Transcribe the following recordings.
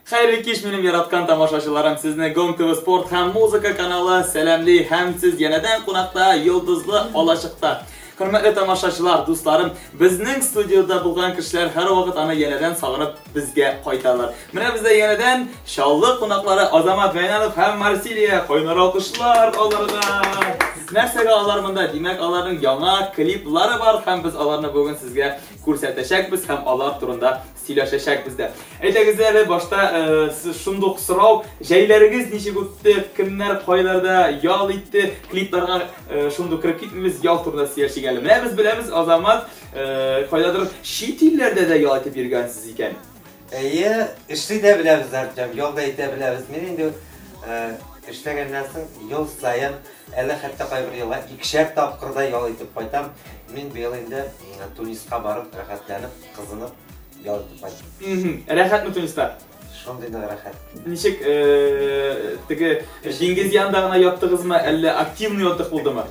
Хәерле кич, минем яраткан тамашачыларым! Сезне Гонг ТВ спорт һәм музыка каналы сәламли һәм сез янәдән кунакта Йолдызлы алачыкта. Хөрмәтле тамашачылар, дусларым, безнең студиядә булган кешеләр һәрвакыт аны янәдән сагынып безгә кайталар. Менә бездә янәдән Чаллы кунаклары Азамат Гайнанов һәм Марсилия. Кайнар алкышлар аларга! Нәрсәгә алар монда? Димәк, аларның яңа клиплары бар һәм без аларны бүген сезгә күрсәтәчәкбез һәм алар турында сөйләшәчәкбез дә. Әйдәгез әле башта шундук сорау, җәйләрегез ничек үтте, кемнәр кайларда ял итте, клипларга шундук кереп китмибез, ял турында сөйләшик әле. Менә без беләбез, Азамат, кайдадыр чит илләрдә дә ял итеп йөргәнсез икән. Әйе, эшли дә беләбез, Артем, ял да итә беләбез. Мин инде эшләгәннән соң ел саен, әле хәтта кайбер елга икешәр тапкыр да ял итеп кайтам. Мин быел инде Туниска барып, рәхәтләнеп, кызынып ял итеп кайттым. Рәхәтме Туниста? Шундый нык рәхәт. Ничек, теге диңгез янында гына яттыгызмы, әллә активный отдых булдымы?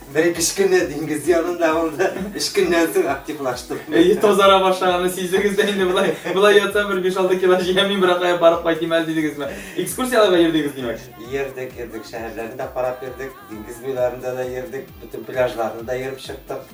Бер-ике өч көнне диңгез янында булды, өч көннән соң активлаштым. Әйе, тазара башлаганны сиздегез дә инде, болай, болай ятсам бер 5-6 кило җыям мин, берәр кая барып кайтыйм әле дидегезме? Экскурсияләргә йөрдегез, димәк? Йөрдек, йөрдек, шәһәрләрне дә карап йөрдек, диңгез буйларында да йөрдек, бөтен пляжларны да йөреп чыктык.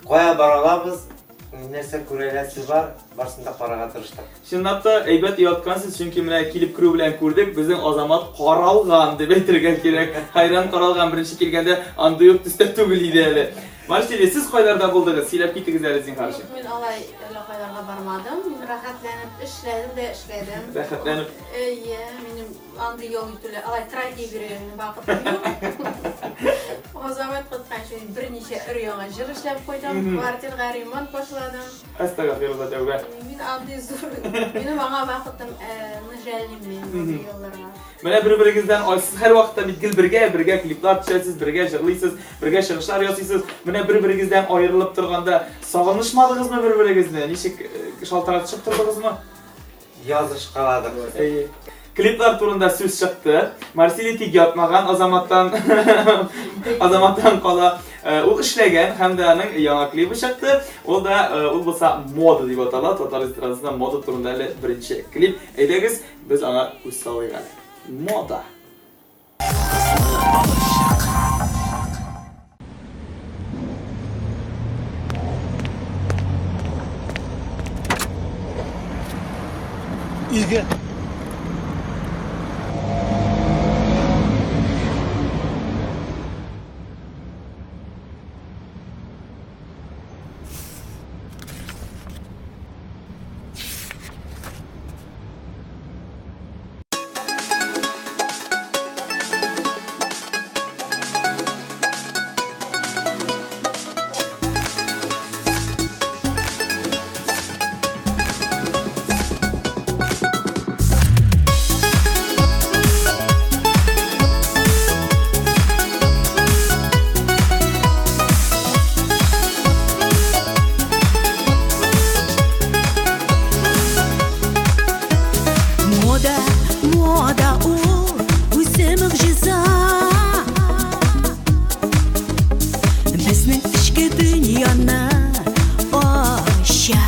Кая бара алабыз, нәрсә күрәләсе бар, барысын да карарга тырыштык. Чынлап та әйбәт яткансыз, чөнки менә килеп керү белән күрдек, безнең Азамат каралган дип әйтергә кирәк. Хәйран каралган, беренче килгәндә андый ук төстә түгел иде әле. Марсилия, сез кайларда булдыгыз? Сөйләп китегез әле, зинһар өчен. Юк, мин алай әллә кайларга бармадым. Мин рәхәтләнеп эшләдем дә эшләдем. Рәхәтләнеп. Әйе, минем андый ял итүләр, алай трофей бирергә минем вакытым юк. Азамат кайтканчы мин берничә өр-яңа җыр эшләп куйдым, квартирга ремонт башладым. Әстәгъфирулла, тәүбә. Мин андый зур, минем аңа вакытым ны жәллим мин мондый елларга. Менә бер-берегездән сез һәрвакытта бит гел бергә, бергә клиплар төшәсез, бергә җырлыйсыз, бергә чыгышлар ясыйсыз. Менә бер-берегездән аерылып торганда сагынышмадыгызмы бер-берегезне? Ничек шалтыратышып тордыгызмы? Язышкаладык. Әйе. Клиплар турында сүз чыкты. Марсилий тик ятмаган Азаматтан Азаматтан кала. Ул эшләгән һәм дә аның яңа клибы чыкты. Ул да ул булса мода дип атала. Татар эстрадасында мода турында әле беренче клип. Әйдәгез, без аңа күз салыйк әле. Мода. Өйгә. Мода, мода ул үзе могҗиза. Безнең эчке дөньяны ача.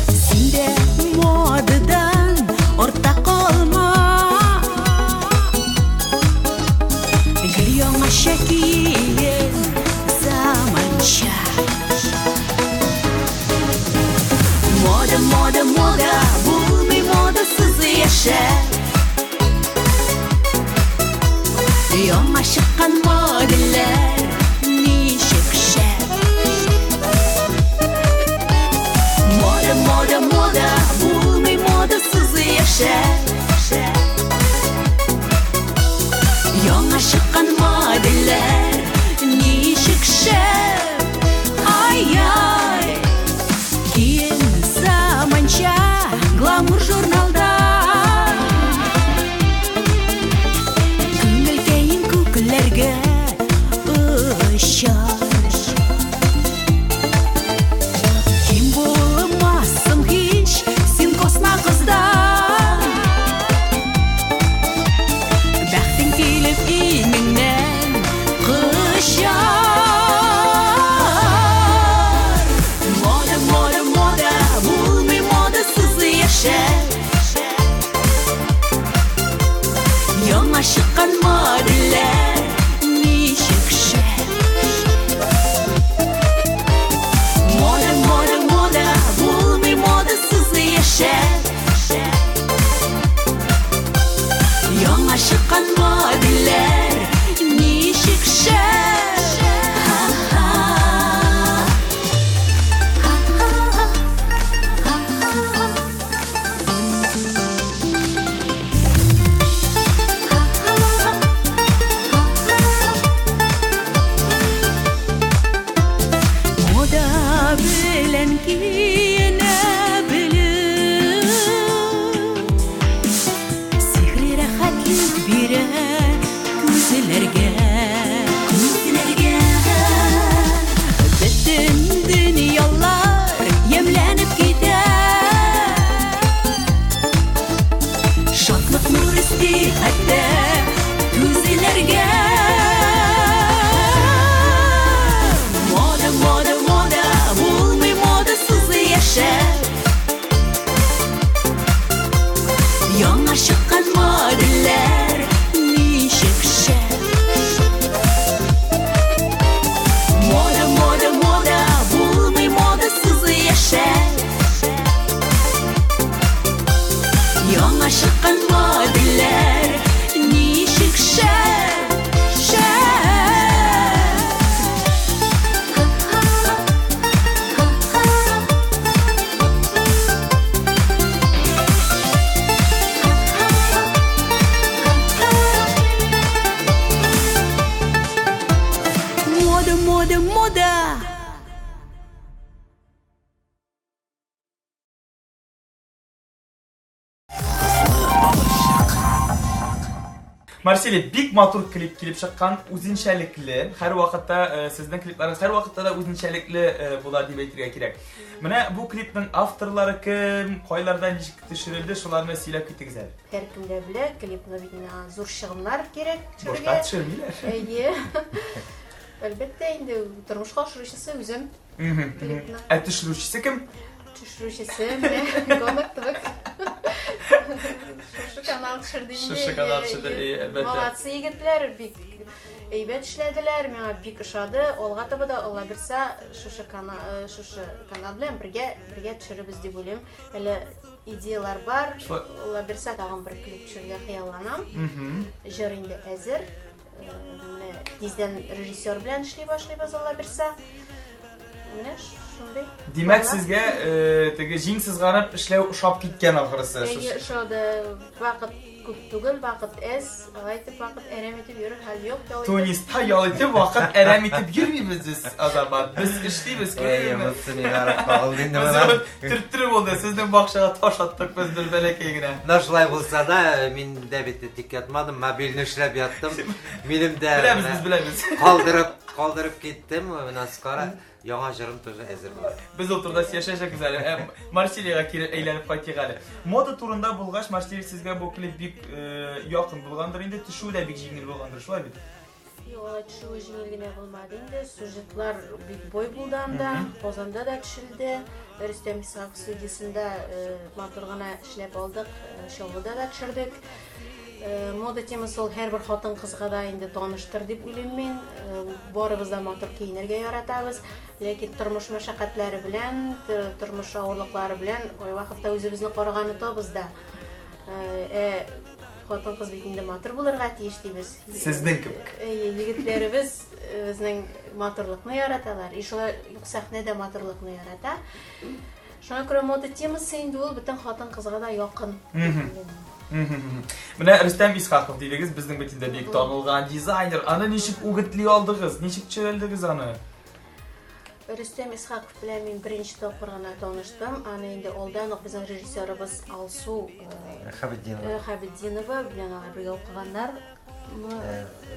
Син дә модадан артта калма. Гел яңача киен, заманча. Мода, мода, мода, булмый модасыз яшәп. Яңа чыккан модельләр ничек шәп. Мода, мода, мода, булмый модасыз яшәп. Яңа чыккан модельләр ничек шәп. Ай-яй, киен заманча, гламур журналда. Күңелкәең күкләргә очар. Ким булмассың һич син косма кыздан. Яңа чыккан модельләр ничек шәп. Мода, мода, мода, булмый модасыз яшәп. Яңа чыккан модельләр ничек шәп. Ха-ха. Ха-ха. Ха-ха. Мода белән киенә белү Сихри рәхәтлек бирә күзләргә. Күзләргә бөтен дөньялар ямьләнеп китә. Шатлык нур өсти хәтта күзләргә. Мода, мода, мода, булмый модасыз яшәп. Яңа чыккан модельләр ничек шәп. Мода, мода, мода, булмый модасыз яшәп. Яңа чыккан модельләр ничек шәп, шәп. Ха-ха, ха-ха. Мода, мода, мода. Марсилия, бик матур клип килеп чыккан, үзенчәлекле. Һәр вакытта сезнең клипларыгыз һәр вакытта да үзенчәлекле була дип әйтергә кирәк. Менә бу клипның авторлары кем, кайларда ничек төшерелде, шуларны сөйләп китегез әле. Һәркем дә белә, клипны бит миңа зур чыгымнар кирәк Башка төшерергә. төшермиләр. Әйе. Әлбәттә инде тормышка ашыручысы үзем. Клипны. Ә төшерүчесе кем? Төшерүчесе менә Гонок ТВ. Шушы канал төшерде инде. Шушы канал төшерде, әйе, әлбәттә. Молодцы егетләр, бик әйбәт эшләделәр, миңа бик ошады. Алга таба да Алла бирсә, шушы канал, шушы канал белән бергә бергә төшерербез дип уйлыйм. Әле идеялар бар. Шулай. Алла бирсә, тагын бер клип төшерергә хыялланам. Җыр инде әзер. Менә тиздән режиссер белән эшли башлыйбыз, Алла бирсә. Менә шундый. Димәк, планнар. сезгә теге җиң сызганып эшләү ошап киткән ахрысы. Әйе, ошады. Вакыт күп түгел, вакыт әз. Алай итеп вакыт әрәм итеп йөрер хәл юк. Ял итеп. Туниста ял итеп вакыт әрәм итеп йөрмибез без, Азамат. Без эшлибез, Әйе, күрдеңме? монысы миңа арып кагылды инде Без моны. төрттереп булды. Сезнең бакчага таш аттык без бер бәләкәй генә. Менә шулай булса да, мин дә бит тик ятмадым, мобильне эшләп яттым. Минем дә Беләбез менә без, беләбез. Калдырып, калдырып киттем, менә скоро яңа җырым тоже әзер була. Без ул турыда сөйләшәчәкбез әле. Марсилиягә кире әйләнеп кайтыйк әле. Мода турында булгач, Марсилия, сезгә бу клип бик якын булгандыр инде, төшүе дә бик җиңел булгандыр, шулай бит? Юк, алай төшүе җиңел генә булмады инде. Сюжетлар бик бой булды анда. Казанда да төшелде. Рөстәм Исхак студиясендә матур гына эшләп алдык. Чаллыда да төшердек. Мода темасы ул һәрбер хатын-кызга да инде таныштыр дип уйлыйм мин. Барыбыз да матур киенергә яратабыз, ләкин тормыш мәшәкатьләре белән, тормыш авырлыклары белән кайвакытта үзебезне карага онытабыз да. Ә хатын-кыз бит инде матур булырга тиеш дибез. Сезнең кебек. Әйе, егетләребез безнең матурлыкны яраталар. И шулай ук сәхнәдә матурлыкны ярата. Шуңа күрә мода темасы инде ул бөтен хатын-кызга да якын. Менә Рөстәм Исхаков дидегез, безнең бит инде бик танылган дизайнер. Аны ничек үгетли алдыгыз? Ничек төшерелдегез аны? Рөстәм Исхаков белән мин беренче тапкыр гына таныштым. Аны инде алдан ук безнең режиссерыбыз Алсу Хабетдинова. Хабетдинова белән алар бергә укыганнар.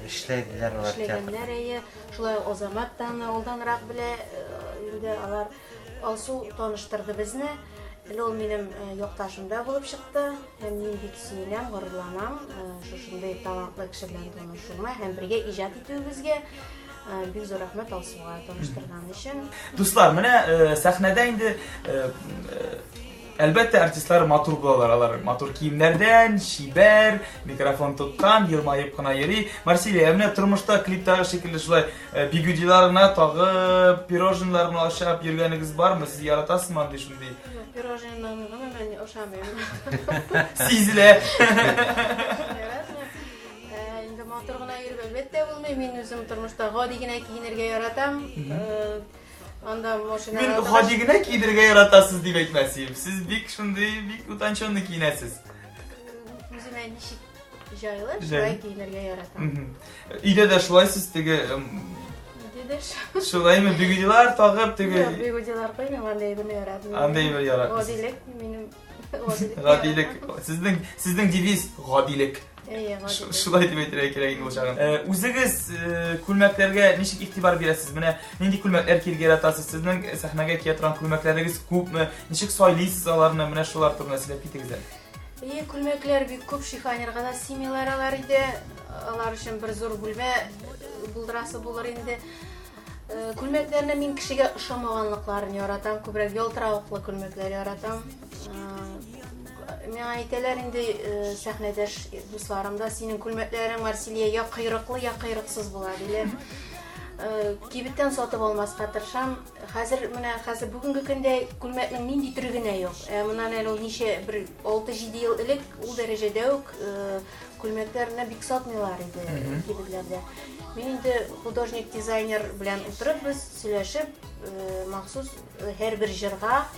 Эшләделәр алар Эшләгәннәр, театрда. әйе. Шулай ук Азамат та аны алданрак белә. Инде алар Алсу таныштырды безне. Әле ул минем якташым да булып чыкты. Һәм мин бик сөенәм, горурланам шушындый талантлы кеше белән танышуыма һәм бергә иҗат итүебезгә. Бик зур рәхмәт Алсуга таныштырган өчен. Дуслар, менә сәхнәдә инде Әлбәттә, артистлар матур булалар, алар матур киемнәрдән, чибәр, микрофон тоткан, елмаеп кына йөри. Марсилия, ә менә тормышта клиптагы шикелле шулай э, бигудилар гына тагып, пирожныйлар гына ашап йөргәнегез бармы? Сез яратасызмы андый шундый? Юк, пирожныйны гомумән ошамыйм. Сизелә. Яратмыйм. Э, инде матур гына йөреп әлбәттә булмый. Мин үзем тормышта гади генә киенергә яратам. Э, Анда машина. Мин гади генә киенергә яратасыз дип әйтмәс идем. Сез бик шундый, бик утонченный киенәсез. Үземә ничек җайлы, шулай киенергә яратам. Өйдә дә шулай сез теге Өйдә дә шулаймы, бигудилар тагып теге. Юк, бигудилар куймыйм, андый әйберне яратмыйм. Андый әйбер яратмыйсыз. Гадилек минем гадилек. Гадилек. Сезнең сезнең девиз гадилек. Әйе, гадилек. Шулай дип әйтергә кирәк инде ул чагын. Үзегез күлмәкләргә ничек игътибар бирәсез? Менә нинди күлмәкләр киергә яратасыз? Сезнең сәхнәгә кия торган күлмәкләрегез күпме? Ничек сайлыйсыз аларны? Менә шулар турында сөйләп китегез әле. Әйе, күлмәкләр бик күп, шифонерга да сыймыйлар алар иде. Алар өчен бер зур бүлмә булдырасы булыр инде. Күлмәкләрне мин кешегә ошамаганлыкларын яратам, күбрәк ялтыравыклы күлмәкләр яратам. Миңа әйтәләр инде сәхнәдәш дусларым да, синең күлмәкләрең, Марсилия, я койрыклы, я койрыксыз була, диләр. Кибеттән сатып алмаска тырышам. Хәзер менә хәзер бүгенге көндә күлмәкнең нинди төре генә юк. Ә моннан әле ул ничә бер 6-7 ел элек ул дәрәҗәдә үк күлмәкләрне бик сатмыйлар иде кибетләрдә. Мин инде художник-дизайнер белән утырып без сөйләшеп, махсус һәрбер җырга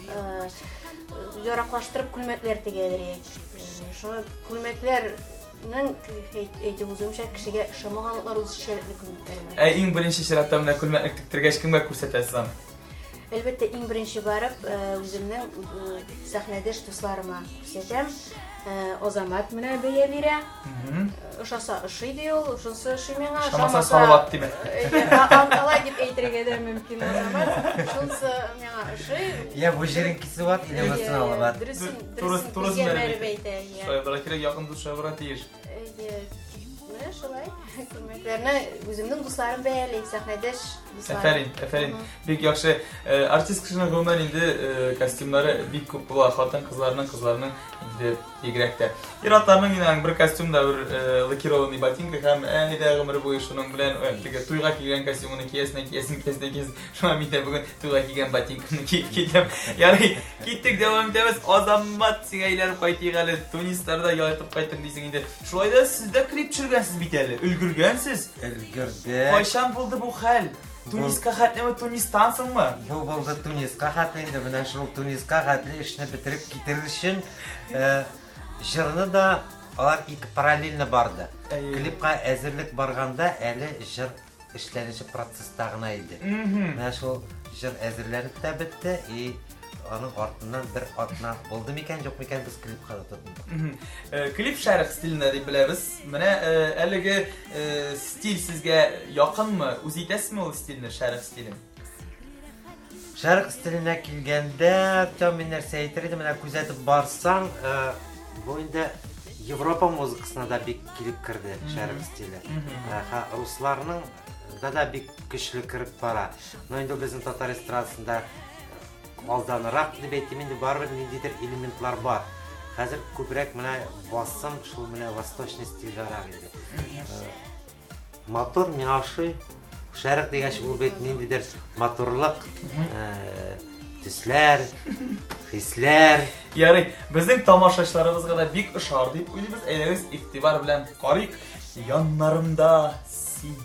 яраклаштырып күлмәкләр тегәдер. Шуны күлмәкләрнең әйтеп узуымча кешегә ошамаганлыклар үзенчәлекле күлмәкләр бар. Ә иң беренче чиратта менә күлмәкне тектергәч кемгә күрсәтәсез аны? Әлбәттә, иң беренче барып үземнең сәхнәдәш дусларыма күрсәтәм. Азамат менә бәя бирә. Ошаса ошый ди ул, шунысы ошый миңа. Ошамаса салават димә. Алай дип әйтергә дә мөмкин Азамат. Шунысы миңа ошый. Я бу җирен кисеп ат, или монысын алып ат. Дөресен, дөресен күзгә бәреп әйтә. Шулай булырга кирәк, якын дус шулай булырга тиеш. Менә шулай. Күлмәкләрне үземнең дусларым бәяли, сәхнәдәш дусларым. Әфәрин, әфәрин. Бик яхшы. Артист кешенең гомумән инде костюмнары бик күп була. Хатын-кызларның, кызларның инде бигрәк тә. Ир-атларның инде аның бер костюм да бер лакированный ботинка һәм әйдә гомер буе шуның белән теге туйга кигән костюмны киясең, киясең, киясең, киясең. Шуңа мин дә бүген туйга кигән ботинкамны киеп килдем. Ярый, киттек, дәвам итәбез. Азамат, сиңа әйләнеп кайтыйк әле. Тунисларда ял итеп кайттым дисең инде. Шулай да сез дә клип төшергәнсез бит әле. Өлгергәнсез. Өлгердек. Кайчан булды бу хәл? Туниска хәтлеме, Тунистан соңмы? Бу булды Туниска хәтле инде. Менә шул Туниска хәтле эшне бетереп китерер өчен җырны да алар ике параллельно барды. Клипка әзерлек барганда әле җыр эшләнеше процесста гына иде. Менә шул җыр әзерләнеп тә бетте и аның артыннан бер атна булды микән, юк микән, без клипка да тотындык. Клип шәрык стилендә дип беләбез. Менә әлеге стиль сезгә якынмы? Үз итәсезме ул стильне, шәрык стилен? Шәрык стиленә килгәндә, Артем, мин нәрсә әйтер идем, менә күзәтеп барсаң, бу инде Европа музыкасына да бик килеп керде шәрык стиле. Русларның да да бик көчле кереп бара. Но инде безнең татар эстрадасында алданрак дип әйтим инде, барыбер ниндидер элементлар бар. Хәзер күбрәк менә басым шул менә восточный стильгәрәк инде. Матур, миңа ошый. Шәрык дигәч, ул бит ниндидер матурлык, төсләр, хисләр. Ярый, безнең тамашачыларыбызга да бик ошар дип уйлыйбыз. Әйдәгез, игътибар белән карыйк. Яннарымда син.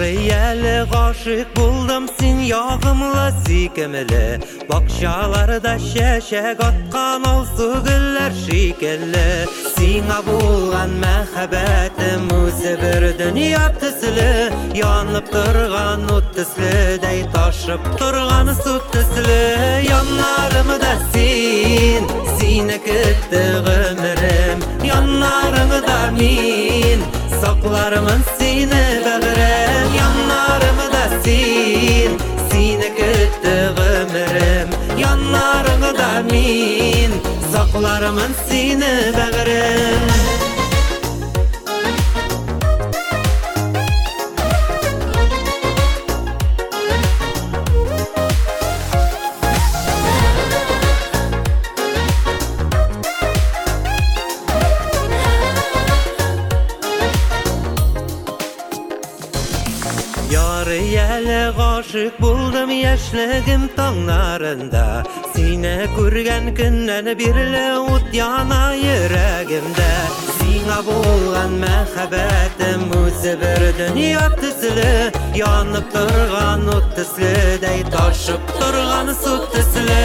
Ярый әле гашыйк булдым, син ягымлы, сөйкемле. Бакчаларда чәчәк аткан алсу гөлләр шикелле. Сиңа булган мәхәббәтем үзе бер дөнья төсле. Янып торган ут төследәй, ташып торган су төсле. Яннарымда син, сине көтте гомерем. Яннарыңда мин, саклармын сине бәгърем. Яннарымда син, сине көтте гомерем. Яннарыңда мин, саклармын сине бәгърем. Ярый әле гашыйк булдым яшьлегем таңнарында. Сине күргән көннән бирле ут яна йөрәгемдә. Сиңа булган мәхәббәтем үзе бер дөнья төсле. Янып торган ут төследәй, ташып торган су төсле.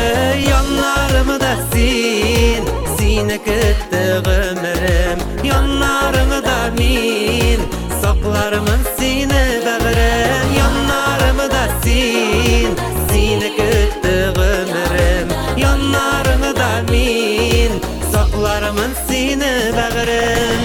Яннарымда син, сине көтте гомерем. Яннарыңда мин, саклармын сине бәгърем. Яннарымда син, сине көтте гомерем. Яннарыңда мин, саклармын сине бәгърем.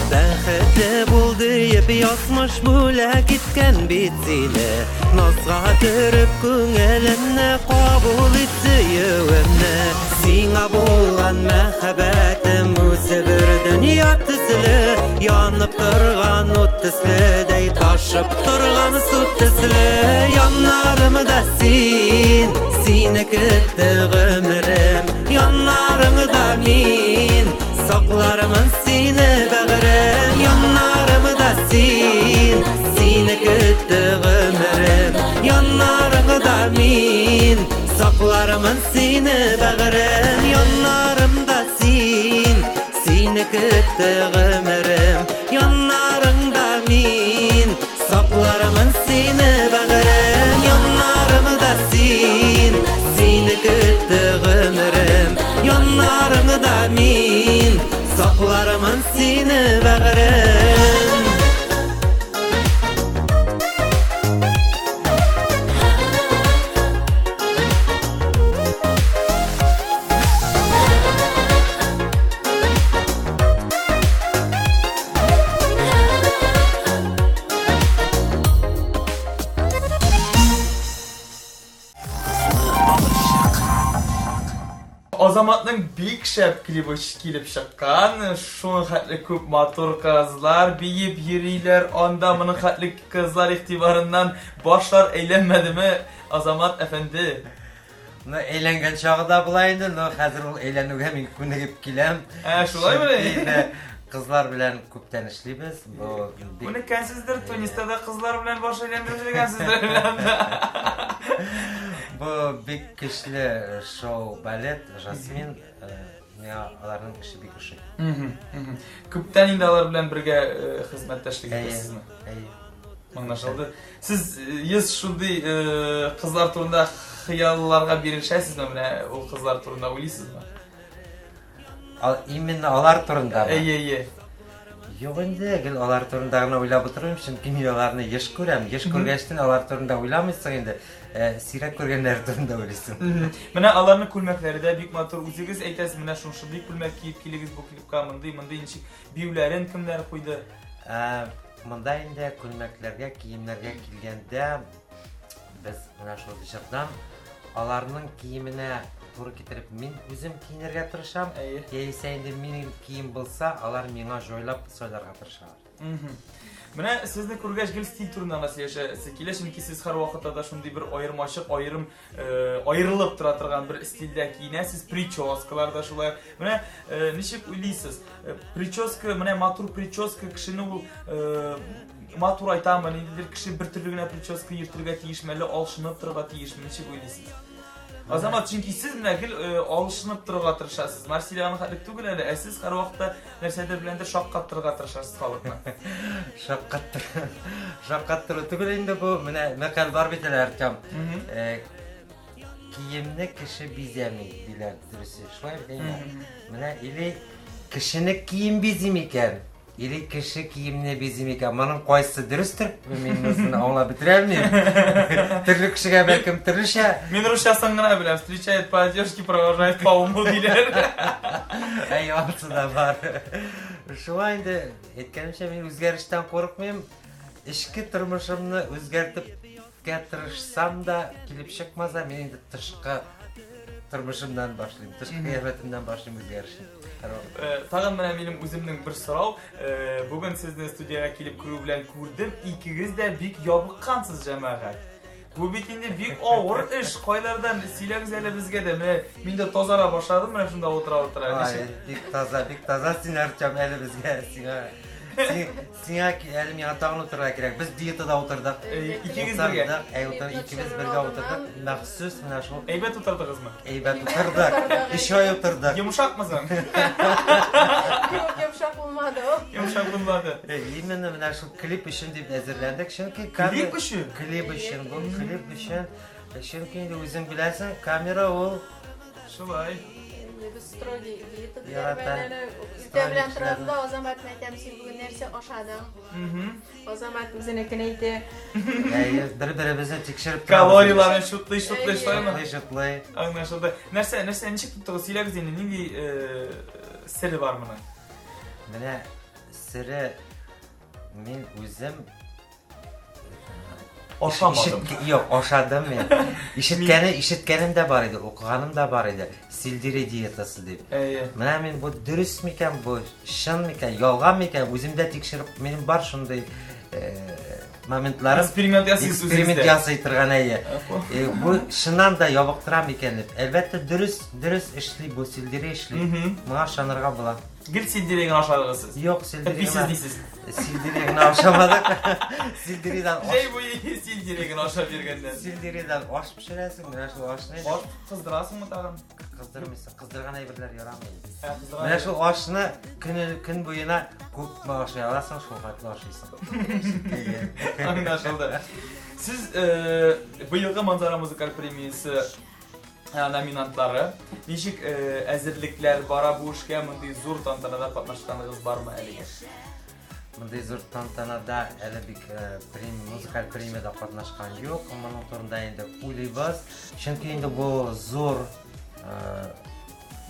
Бәхетле бул диеп язмыш бүләк иткән бит сине. Назга төреп күңелемне кабул ит сөюемне. Сиңа булган мәхәббәтем үзе бер дөнья төсле. Янып торган ут төследәй, ташып торган су төсле. Яннарымда син, сине көтте гомерем. Яннарыңда мин, саклармын сине бәгърем. Яннарымда син, сине көтте гомерем. Яннарыңда мин, саклармын сине бәгърем. Яннарымда син, сине көтте гомерем. Яннарыңда мин, саклармын сине бәгърем. Яннарымда син, сине көтте гомерем. Яннарыңда мин, саклармын сине бәгърем. Азаматның бик шәп клибы килеп чыккан. Шуның хәтле күп матур кызлар биеп йөриләр. Анда моның хәтле кызлар игътибарыннан башлар әйләнмәдеме, Азамат әфәнде? Ну, әйләнгән чагы да була инде, но хәзер ул әйләнүгә мин күнегеп киләм. Ә, шулаймыни? Чөнки инде кызлар белән күптән эшлибез. Бу бик Күнеккәнсездер, Туниста да кызлар белән баш әйләндереп йөргәнсездер. Бу бик көчле шоу-балет Жасмин. Миңа аларның эше бик ошый. Күптән инде алар белән бергә хезмәттәшлек итәсезме? Әйе. Аңлашылды. Сез еш шундый кызлар турында хыялларга бирешәсезме? Менә ул кызлар турында уйлыйсызмы? Именно алар турындамы? Әйе, әйе. Юк инде, гел алар турында гына уйлап утырмыйм, чөнки мин аларны еш күрәм. Еш күргәчтен алар турында уйламыйсың инде. Сирәк күргәннәр турында уйлыйсың. Менә аларның күлмәкләре дә бик матур. Үзегез әйтәсез, менә шушындый күлмәк киеп килегез бу клипка, мондый, мондый ничек биюләрен кемнәр куйды? Монда инде күлмәкләргә, киемнәргә килгәндә, без менә шул җырдан аларның киеменә туры китереп мин үзем киенергә тырышам. Яисә инде минем кием булса, алар миңа җайлап сайларга тырышалар. Менә сезне күргәч гел стиль турында гына сөйләшәсе килә, чөнки сез һәрвакытта да шундый бер аермачык, аерым э, аерылып тора торган бер стильдә киенәсез, прическалар да шулай. Менә э, ничек уйлыйсыз? Э, прическа, менә матур прическа кешене ул э, матурайтамы, ниндидер кеше бер төрле генә прическа йөртергә тиешме, әллә алшынып торырга тиешме, ничек уйлыйсыз? Азамат, чөнки сез менә гел э, алышынып торырга тырышасыз. Марсилия аның хәтлек түгел әле, ә сез һәрвакытта нәрсәдер беләндер шаккаттырырга тырышасыз халыкны. Шаккаттыр. Шаккаттыру түгел инде бу. Менә мәкаль бар бит әле, Артем. Э, киемне кеше бизәми, диләр дөресе. Шулай бит инде. Менә или кешене кием бизи микән? Или кеше киемне бизи микән? Моның кайсы дөрестер? Мин монысын аңлап бетерә алмыйм. Төрле кешегә бәлкем төрлечә. Мин русчасын гына беләм. Встречает по одежке, провожает по уму диләр. Әй, анысы да бар. Шулай инде, әйткәнемчә, мин үзгәрештән курыкмыйм. Эчке тормышымны үзгәртеп Гә тырышсам да, килеп чыкмаса, мин инде тышкы тормышымнан башлыйм, тышкы кыяфәтемнән башлыйм үзгәрешне. Э, тагын менә минем үземнең бер сорау. Э, бүген сезне студиягә килеп керү белән күрдем, икегез дә бик ябыккансыз, җәмәгать. Бу бит инде бик авыр эш. Кайлардан сөйләгез әле безгә дә. Менә мин дә тазара башладым, менә шунда утыра-утыра. Ай, бик таза, бик таза син, Артем, әле безгә сиңа. Сиңа әле миңа тагын утырырга кирәк. Без диетада утырдык. Икегез бергә. Әй, утыр, икебез бергә утырдык. Махсус менә шул. Әйбәт утырдыгызмы? Әйбәт утырдык. Өч ай утырдык. Йомшакмы соң? Юк, йомшак булмады ул. Йомшак булмады. Именно менә шул клип өчен дип әзерләндек. Чөнки клип өчен? Клип өчен, бу клип өчен. Чөнки инде үзең беләсең, камера ул Шулай. Без строгий диета диләр. Иртә белән торам да Азаматны әйтәм, син бүген нәрсә ашадың? Азамат үзенекен әйтә. Әйе, бер-беребезне тикшереп торабыз. Калорияләрне шутлый, шутлый, шулаймы? Шутлый, шутлый. Аңлашылды. Нәрсә, нәрсә, ничек тоттыгыз? Сөйләгез инде, нинди сере бар моның? Менә сере мин үзем Ашамадым. Юк, ашадым мин. Ишеткәне, ишеткәнем дә бар иде, укыганым да бар иде. Сельдерей диетасы дип. Әйе. Менә мин бу дөрес микән, бу чын микән, ялган микән, үзем дә тикшереп, минем бар шундый э, моментларым. Эксперимент ясыйсыз Эксперимент ясый торган әйе. Э, бу чыннан да ябыктыра микән дип. Әлбәттә, дөрес, дөрес эшли бу сельдерей эшли. Моңа ышанырга була. Гел сельдерей генә ашадыгыз сез. Юк, сельдерей генә. Дисез. Сельдерей генә ашамадык. Сельдерейдан аш. Җәй буе сельдерей генә ашап йөргәннән. Сельдерейдан аш пешерәсең, менә шул ашны. Аш кыздырасыңмы тагын? Кыздырмыйсың. Кыздырган әйберләр ярамый. Менә шул ашны көн көн буена күпме ашый аласың, шул хәтле ашыйсың. Аңлашылды. Сез э, быелгы Манзара музыкаль премиясе Э, номинантлары. Ничек э, әзерлекләр бара бу эшкә? Мондый зур тантанада катнашканыгыз бармы әлегә? Мондый зур тантанада әле бик э, прем, музыкаль премиядә катнашкан юк. Моның турында инде уйлыйбыз. Чөнки инде бу зур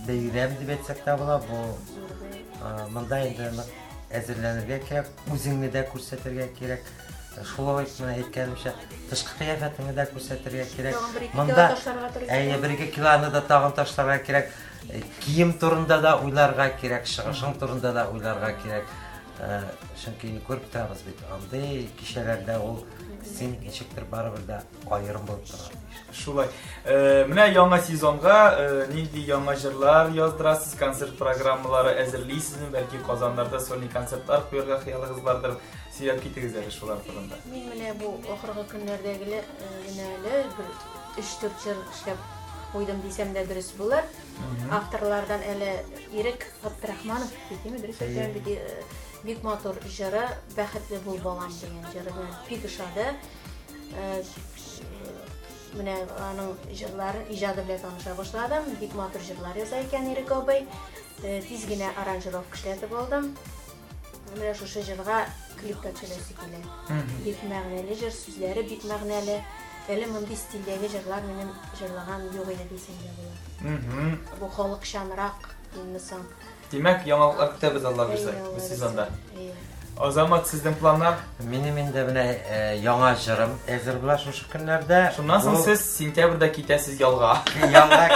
бәйрәм дип әйтсәк тә була. Бу монда инде нык әзерләнергә кирәк, үзеңне дә күрсәтергә кирәк. Шулай ук менә әйткәнемчә, тышкы кыяфәтеңне дә күрсәтергә кирәк. Монда әйе, бер-ике килоны да тагын ташларга кирәк. Э, кием турында да уйларга кирәк, чыгышың турында да уйларга кирәк. Э, чөнки күреп торабыз бит, андый кичәләрдә ул син ничектер барыбер дә аерым булып торырга тиеш. Шулай. Э, менә яңа сезонга нинди яңа җырлар яздырасыз, концерт программалары әзерлисезме? Бәлки Казаннарда сольный концертлар куярга хыялыгыз бардыр. Сөйләп китегез әле шулар турында. Мин менә бу ахыргы көннәрдә генә әле бер өч-дүрт җыр эшләп куйдым дисәм дә дөрес булыр. Авторлардан әле Ирек Габдрахманов бит, дөрес әйтәм бит, э, бик матур җыры Бәхетле бул балам дигән җыры белән бик ошады. Э, менә аның җырлары, иҗады белән таныша башладым. Бик матур җырлар яза икән Ирек абый. Э, тиз генә аранжировка эшләтеп алдым. Менә шушы җырга клип та төшерәсе килә. Бик мәгънәле җыр, сүзләре бик мәгънәле. Әле мондый стильдәге җырлар минем җырлаган юк иде дисәң дә була. Бу халыкчанрак инде соң. Димәк, яңалыклар көтәбез, Алла бирсә, бу сезонда. Азамат, сезнең планнар? Минем инде менә яңа җырым әзер була шушы көннәрдә. Шуннан соң сез сентябрьдә китәсез ялга. Ялга.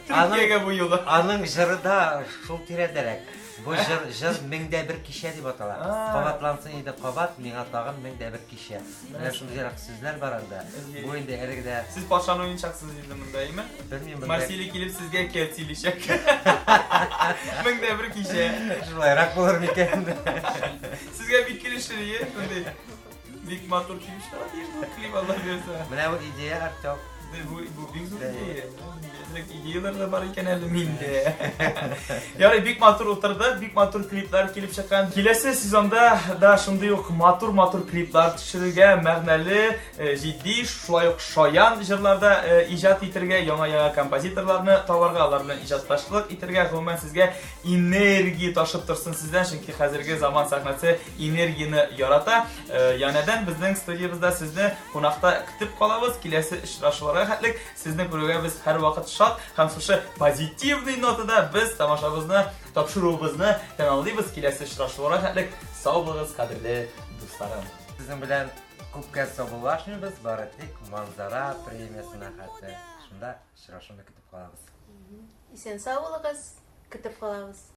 Төркиягә бу юлы. Аның җыры да шул тирәдәрәк. Бу җыр, җыр 1001 кичә дип атала. Кабатлансын инде кабат, миңа тагын 1001 кичә. Менә шундыйрак сүзләр бар анда. Бу инде әлеге дә. Сез патшаны уйнчаксыз инде монда, әйме? Белмим монда. Марсилий килеп сезгә әкият сөйләячәк. 1001 кичә. Шулайрак булыр микән? Сезгә бик килешер, ие, шундый. Бик матур килеп чыга тиеш бу клип, Алла бирсә. Менә бу идея, Артем. Бу, бу бик зур идея. Бигрәк идеяләр дә бар икән әле миндә. Ярый, бик матур утырды, бик матур клиплар килеп чыккан. Киләсе сезонда да шундый ук матур-матур клиплар төшерергә, мәгънәле, э, җитди, шулай ук шаян җырларда э, иҗат итергә, яңа-яңа композиторларны табарга, алар белән иҗатташлык итергә, гомумән сезгә энергия ташып торсын сездән, чөнки хәзерге заман сәхнәсе энергияне ярата. Э, янәдән безнең студиябездә сезне кунакта көтеп калабыз. Киләсе очрашуларга хәтлек сезне күрүгә без һәрвакыт шат һәм шушы позитивный нотада без тамашабызны, тапшыруыбызны тәмамлыйбыз. Киләсе очрашуларга хәтлек сау булыгыз, кадерле дусларым. Сезнең белән күпкә саубуллашмыйбыз, бары тик Манзара премиясенә хәтле. Шунда очрашуны көтеп калабыз. Исән сау булыгыз, көтеп калабыз.